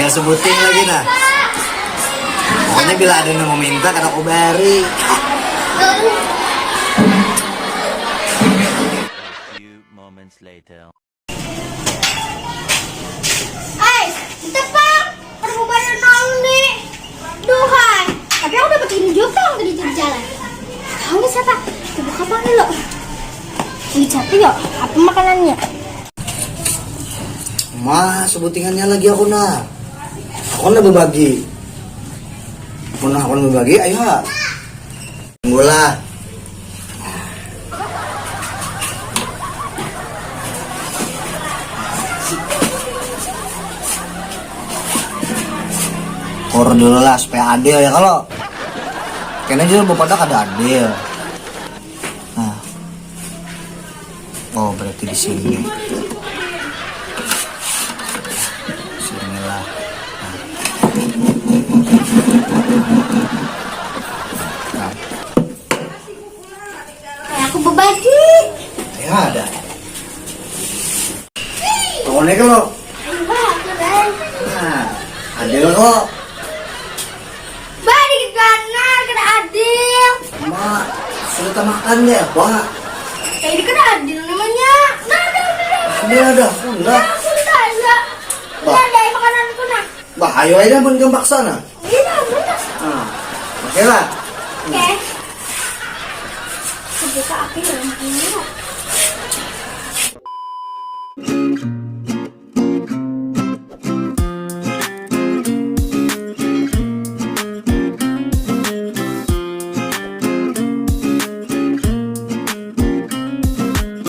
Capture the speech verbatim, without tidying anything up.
Sebuting lagi nah. Pokoknya bila ada yang mau minta, kada aku bari. Few moments later. Ai, tepak perbubaran malu nih. Duhai, tapi aku dapat ini juga tadi di jalan. Tahu nih siapa? Kita buka bang dulu. Ini siapa yuk? Apa makanannya? Mah, sebutingannya lagi aku nah. Aku nah berbagi. Mau nah aku berbagi, ayo ha. Tunggulah. Kur dulu lah supaya adil ya kalau kena juga bapak ada adil. Nah. Oh, berarti di sini. Sini lah. Nah. Nah. Aku berbagi. Ya ada. Pokoknya kalau Wah, aku deh. Nah, adil kok. Bah, dikit ganar, kena adil. Mak, sudah tak makan deh, Pak. Kayak ini kena adil namanya. Nah, nah, nah, nah. Adil ada, aku enggak. Aku enggak, enggak. Ini ada makananku nah. Bah, ayo aja mun gampang sana. Iya, benar. Nah, oke lah. Oke. Sebuka api dalam ini.